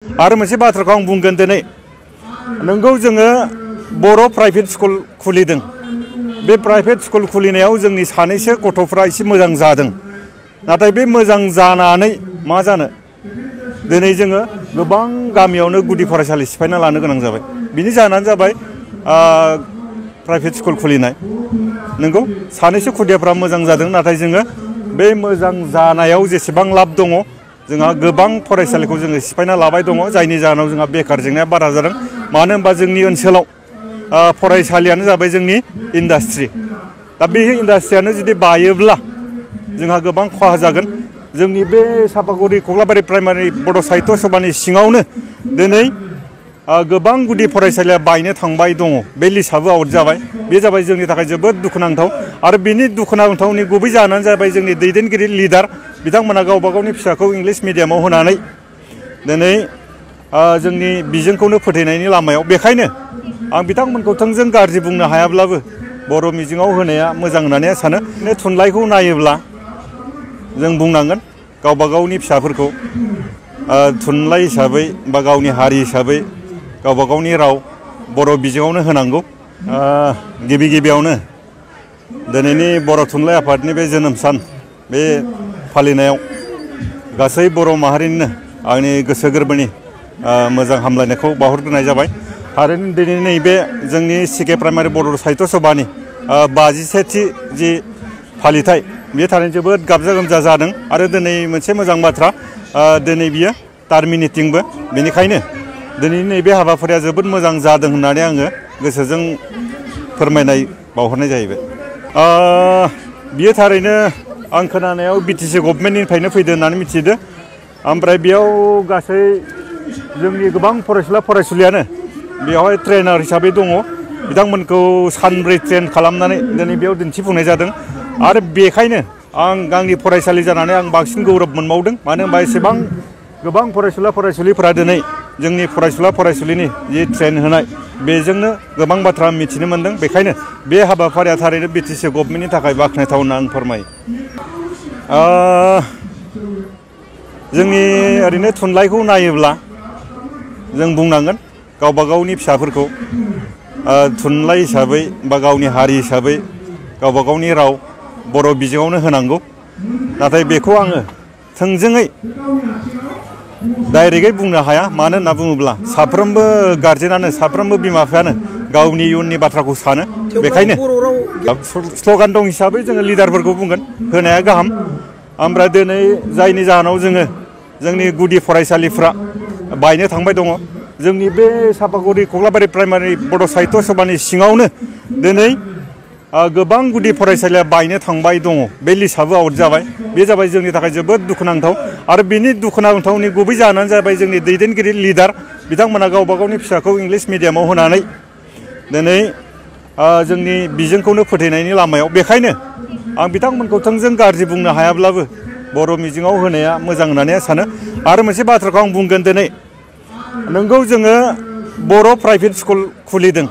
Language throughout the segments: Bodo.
आरो मोनसे बाथ्राखौ आं बुंगोन दिनै नंगौ जोङो बर' प्राइभेट स्कुल खुलिदों। बे प्राइभेट स्कुल खुलिनायाव जोंनि सानैसो गथ'फ्रा एसे मोजां जादों। नाथाय बे मोजां जानानै मा जानो दिनै जोङो गोबां गामियावनो गुदि फरायसालि सिफायना लानो गोनां जाबाय। बिनि जाहोनानो जाबाय प्राइभेट स्कुल खुलिनाय। नंगौ सानैसो खुदियाफ्रा मोजां जादों, नाथाय जोङो बे मोजां जानायाव जेसेबां लाब दङ जोंहा गोबां फरायसालिखौ जोङो सिफायना लाबाय दङ, जायनि जाहोनाव जोंहा बेकार जेंनाया बारा जादों। मानो होनबा जोंनि ओनसोलाव फरायसालियानो जाबाय जोंनि इन्डास्ट्रि। दा बे इन्डास्ट्रियानो जुदि बायोब्ला जोंहा गोबां खहा जागोन। जोंनि बे सापागुरि कक्लाबारि प्राइमारि बड' साहित्य सभानि सिङावनो दिनै गोबां गुदि फरायसालिया बायनो थांबाय दङ। बे लिस्टआबो आउट जाबाय। बे जाबाय जोंनि थाखाय जोबोद दुखुनांथाव। आरो बेनि दुखुनांथावनि गुबै जाहोनानो जाबाय जोंनि दैदेनगिरि लिडार बिथांमोना गावबा गावनि फिसाखौ इंलिस मिडियामाव होनानै दिनै जोंनि बिजोंखौनो फोथैनायनि लामायाव। बेखायनो आं बिथांमोनखौ थोंजों गाज्रि बुंनो हायाब्लाबो बर' मिजिङाव होनाया मोजां होननानै आं सानो। बे थुनलाइखौ नायोब्ला जों बुंनांगोन गावबा गावनि फिसाफोरखौ थुनलाइ हिसाबै बा गावनि हारि हिसाबै गावबा गावनि राव बर' बिजोङावनो होनांगौ। गिबि गिबियावनो दिनैनि बर' थुनलाइ आफादनि बे जोनोम सान बे फालिनायाव गासै बर' माहारिनिनो आंनि गोसो गोरबोनि मोजां हामलायनायखौ बावहरग्रोनाय जाबाय। थारैनो दिनै नैबे जोंनि सिके प्राइमारि बर' साहित्य सभानि 52थि जि फालिथाय बेयो थारैनो जोबोद गाजा गोमजा जादों। आरो दिनै मोनसे मोजां बाथ्रा, दिनै बियो टार्मिनेटिंबो। बेनिखायनो दिनैनि नैबे हाबाफारिया जोबोद मोजां जादों होननानै आङो गोसोजों फोरमायनाय बावहरनाय जाहैबाय। बियो थारैनो आं खोनानायाव बिटिसि गभर्नमेन्टनिफ्रायनो फैदों होननानै मिथिदों। ओमफ्राय बेयाव गासै जोंनि गोबां फरायसुला फरायसुलियानो बेवहाय ट्रेनार हिसाबै दङ। बिथांमोनखौ सानब्रै ट्रेन खालामनानै दिनै बेयाव दिन्थिफुंनाय जादों। आरो बेखायनो आं आंनि फरायसालि जानानै आं बांसिन गौरब मोनबावदों। मानो होनबा एसेबां गोबां फरायसुला फरायसुलिफोरा दिनै जोंनि फरायसुला फरायसुलिनि जि ट्रेन होनाय बेजोंनो गोबां बाथ्रा मिथिनो मोनदों। बेखायनो बे हाबाफारिया थारैनो बिटिसि गभर्नमेन्टनि थाखाय बाख्नायथाव होनना आं फोरमायो। जोंनि ओरैनो थुनलाइखौ नायोब्ला जों बुंनांगोन गावबा गावनि फिसाफोरखौ थुनलाइ हिसाबै बा गावनि हारि हिसाबै गावबा गावनि राव बर' बिजोङावनो होनांगौ। नाथाय बेखौ आङो थोंजोङै डाइरेक्टयै बुंनो हाया। मानो होनना बुङोब्ला साफ्रोमबो गार्जेनानो साफ्रोमबो बिमा बिफायानो गावनि इयुननि बाथ्राखौ सानो। बेखायनो स्ल'गान दं हिसाबै जोङो लिडारफोरखौ बुंगोन होनाया गाहाम। ओमफ्राय दिनै जायनि जाहोनाव जोङो जोंनि गुदि फरायसालिफ्रा बायनो थांबाय दङ। जोंनि बे सापागुरि कक्लाबारि प्राइमारि बड' साहित्य सभानि सिङावनो दिनै गोबां गुदि फरायसालिया बायनो थांबाय दङ। बे लिस्टआबो आउट जाबाय। बे जाबाय जोंनि थाखाय जोबोद दुखुनांथाव। आरो बेनि दुखुनांथावनि गुबै जाहोनानो जाबाय जोंनि दैदेनगिरि लिडार बिथांमोना गावबा गावनि फिसाखौ इंलिस मिडियामाव होनानै दिनै जोंनि बिजोंखौनो फोथैनायनि लामायाव। बेखायनो आं बिथांमोनखौ थोंजों गाज्रि बुंनो हायाब्लाबो बर' मिजिङाव होनाया मोजां होननानै आं सानो। आरो मोनसे बाथ्राखौ आं बुंगोन दिनै नंगौ जोङो बर' प्राइभेट स्कुल खुलिदों।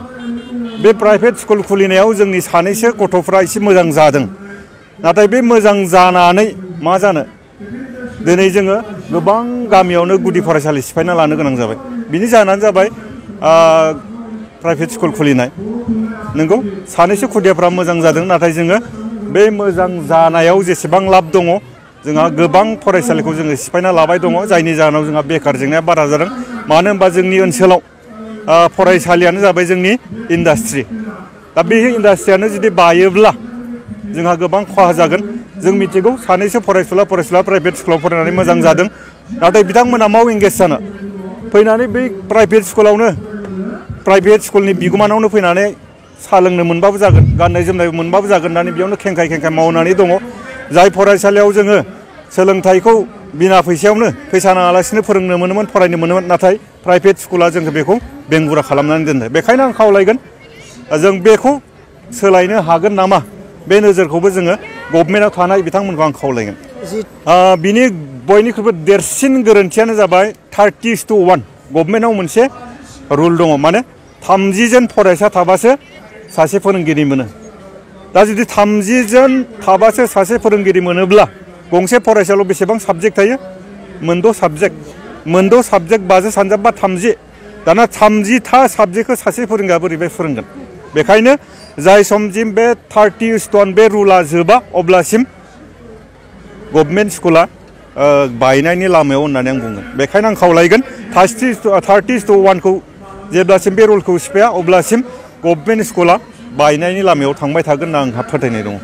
बे प्राइभेट स्कुल खुलिनायाव जोंनि सानैसो गथ'फ्रा एसे मोजां जादों। नाथाय बे मोजां जानानै मा जानो दिनै जोङो गोबां गामियावनो गुदि फरायसालि सिफायना लानो गोनां जाबाय। बिनि जाहोनानो जाबाय प्राइभेट स्कुल खुलिनाय। नंगौ सानैसो खुदियाफ्रा मोजां जादों, नाथाय जोङो बे मोजां जानायाव जेसेबां लाब दङ जोंहा गोबां फरायसालिखौ जोङो सिफायना लाबाय दङ, जायनि जाहोनाव जोंहा बेकार जेंनाया बारा जादों। मानो होनबा जोंनि ओनसोलाव फरायसालियानो जाबाय जोंनि इन्डास्ट्रि। दा बे इन्डास्ट्रियानो जुदि बायोब्ला जोंहा गोबां खहा जागोन। जों मिथिगौ सानैसो फरायसुला प्राइभेट स्कुलाव फरायनानै मोजां जादों। नाथाय बिथांमोना माव इंगेज जानो फैनानै बै प्राइभेट स्कुलावनो प्राइभेट स्कुलनि बिगुमानावनो फैनानै साहा लोंनो मोनबाबो जागोन, गाननाय जोमनाय मोनबाबो जागोन होननानै बेयावनो खेंखाय मावनानै दङ। जाय फरायसालियाव जोङो सोलोंथाइखौ बिना फैसायावनो फैसा नाङालासिनो फोरोंनो मोनोमोन, फरायनो मोनोमोन, नाथाय प्राइभेट स्कुला जोंखौ बेखौ बेंगुरा खालामनानै दोनदों। बेखायनो आं खावलायगोन जों बेखौ सोलायनो हागोन नामा बे नोजोरखौबो जोङो गभर्नमेन्टआव थानाय बिथांमोनखौ आं खावलायगोन। बिनि बयनिख्रुइबो देरसिन गोरोन्थियानो जाबाय 30:1। गभर्नमेन्टआव मोनसे रुल दङ, माने 30 जन फरायसा थाबासो सासे फोरोंगिरि मोनो। दा जुदि 30 जन थाबासो सासे फोरोंगिरि मोनोब्ला गंसे फरायसालियाव बेसेबां साबजेक्ट थायो? 6 साबजेक्ट। मोनद' साबजेक्ट 50 सानजाब बा 30 दाना 30था साबजेक्टखौ सासे फोरोंगिरिया बोरैहाय फोरोंगोन बेखायनो जाय समसिम बे 30 स्टन बे रुला जोबा अब्लासिम गभर्नमेन्ट स्कुला बायनायनि लामायाव होननानै आं बुंगोन बेखायनो आं खावलायगोन 30:1 खौ जेब्लासिम बे रुलखौ सिफाया अब्लासिम गभर्नमेन्ट स्कुला बायनायनि लामायाव थांबाय थागोन होनना आंहा फोथायनाय दङ।